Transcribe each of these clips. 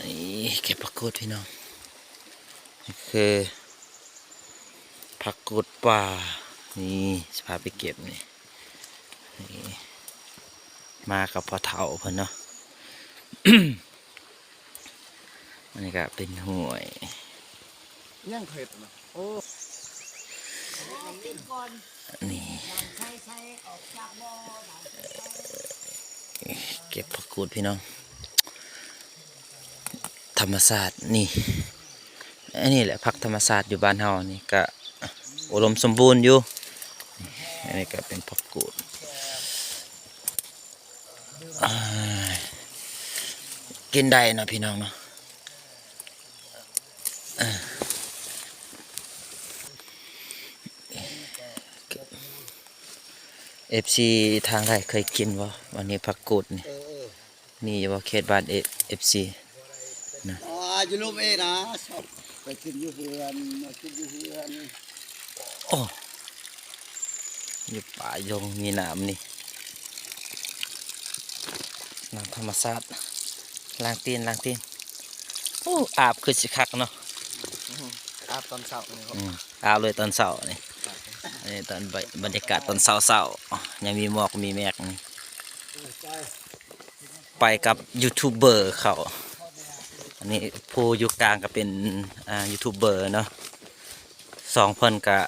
ນີ້ເກັບຜັກກູດພີ່ນ້ອງ ນີ້ຄືຜັກກູດປ່າ ນີ້ຊິພາໄປເກັບນີ້ ນີ້ມາກັບພໍ່ເຖົ້າເພິ່ນເນາະ ອັນນີ້ກະເປັນຫ້ວຍ ຍັງເຮັດນະ ໂອ້ ນີ້ ເກັບຜັກກູດພີ່ນ້ອງ ທຳມະຊາດນີ້ ອັນນີ້ແຫຼະ ຜັກທຳມະຊາດຢູ່ບ້ານເຮົານີ້ກະອຸດົມສົມບູນຢູ່ ອັນນີ້ກະເປັນຜັກກູດ ອ່າ ກິນໄດ້ເນາະພີ່ນ້ອງເນາະ ເອັຟຊີທາງໃດເຄີຍກິນບໍ່? ອັນນີ້ຜັກກູດນີ້ ເອີ ເອີ ມີຢູ່ບໍ່ເຂດບ້ານ ເອັຟຊີນະ? ອ່າ ຢູ່ລຸ່ມເອນະ ຊອບໄປກິນຢູ່ເຮືອນ ມາກິນຢູ່ເຮືອນ ໂອ້ ຢູ່ປ່າຢົງມີນ້ຳນີ້ ນ້ຳທຳມະຊາດ ລ້າງຕີນ ລ້າງຕີນ ໂອ້ ອາບຄືຊິຄັກເນາະ ອືມ ອາບຕອນເຊົ້ານີ້ ອືມ ອາບເລີຍຕອນເຊົ້ານີ້ ອັນນີ້ຕອນ ບັນຍາກາດຕອນເຊົ້າໆ ຍັງມີໝອກມີແມກນີ້ ໄປກັບຢູທູບເບີເຂົາ ອັນນີ້ຜູ້ຢູ່ກາງກະເປັນ ອ່າ ຢູທູບເບີເນາະ ຊ່ອງເພິ່ນກະ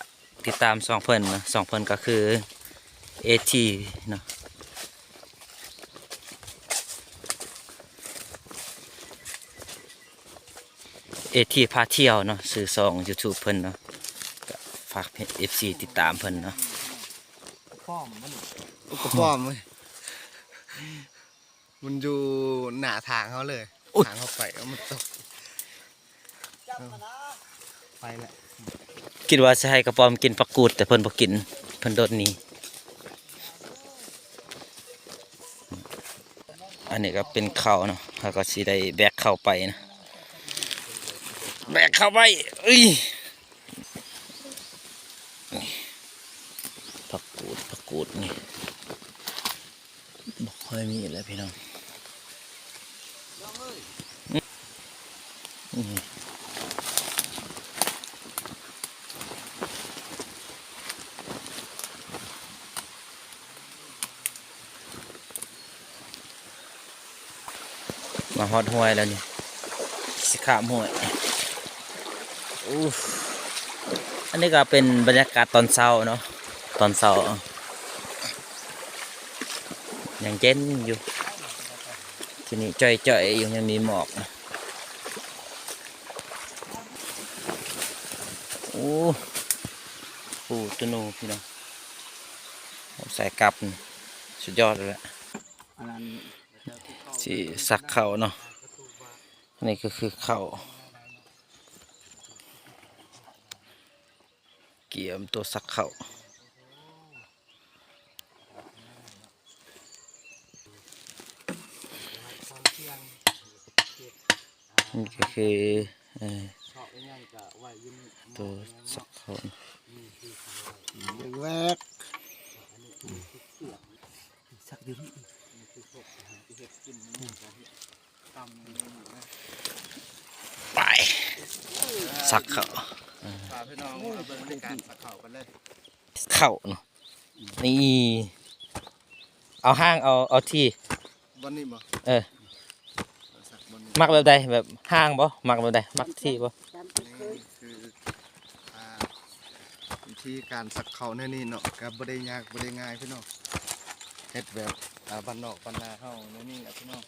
ຕິດຕາມຊ່ອງເພິ່ນເນາະ ຊ່ອງເພິ່ນກະຄືເອທີເນາະ ເອທີພາທ່ຽວເນາະ ຊື່ຊ່ອງຢູທູບເພິ່ນເນາະ ກະຝາກເອັຟຊີຕິດຕາມເພິ່ນເນາະ ປ້ອມມັນ ກະປ້ອມເວີຍ ມັນຢູ່ໜ້າທາງເຮົາເລີຍ ໂອ້ຍ ທາງເຮົາໄປ ເອົາມັນຕົກ ເອົາ ໄປແລ້ວ ຄິດວ່າຊິໃຫ້ກະປ້ອມກິນຜັກກູດ ແຕ່ເພິ່ນບໍ່ກິນ ເພິ່ນໂດດໜີ ອັນນີ້ກະເປັນເຂົ້າເນາະ ເຮົາກະຊິໄດ້ແບກເຂົ້າໄປນະ ແບກເຂົ້າໄປ ເອີຍ ນີ້ ຜັກກູດ ຜັກກູດນີ້ ບໍ່ຄ່ອຍມີແລ້ວພີ່ນ້ອງ ອືມ ມາຮອດຫ້ວຍແລ້ວນີ້ ຊິຂ້າມຫ້ວຍ ອູ້ ອັນນີ້ກະເປັນບັນຍາກາດຕອນເຊົ້າເນາະ ຕອນເຊົ້າ ຍັງເຢັນຢູ່ ທີນີ້ຈ່ອຍໆຢູ່ ຍັງມີໝອກ ໂອ້ ປູໂຕໂນພີ່ນ້ອງ ໃສ່ກັບ ສຸດຍອດເລີຍແຫຼະ ຊິສັກເຂົ້າເນາະ ອັນນີ້ກະຄືເຂົ້າ ກຽມໂຕສັກເຂົ້າ ນີ້ກະຄື ເອີ ໂຕສັກເຂົ້າ ແວກ ສັກຢູ່ນີ້ ໄປ ສັກເຂົ້າ ພາພີ່ນ້ອງມາເບິ່ງບັນຍາກາດສັກເຂົ້າກັນເລີຍ ເຂົ້າເນາະ ນີ້ ເອົາຫ້າງ ເອົາ ເອົາທີ່ ບ່ອນນີ້ບໍ່? ເອີ ສັກບ່ອນນີ້ ມັກແບບໃດ? ແບບຫ້າງບໍ່? ມັກແບບໃດ? ມັກທີ່ບໍ່? ນີ້ຄື ອ່າ ວິທີການສັກເຂົ້າແນວນີ້ເນາະ ກະບໍ່ໄດ້ຍາກ ບໍ່ໄດ້ງ່າຍພີ່ນ້ອງ ເຮັດແບບ ອ່າ ບ້ານນອກບ້ານນາເຮົາແນວນີ້ແຫຼະພີ່ນ້ອງ.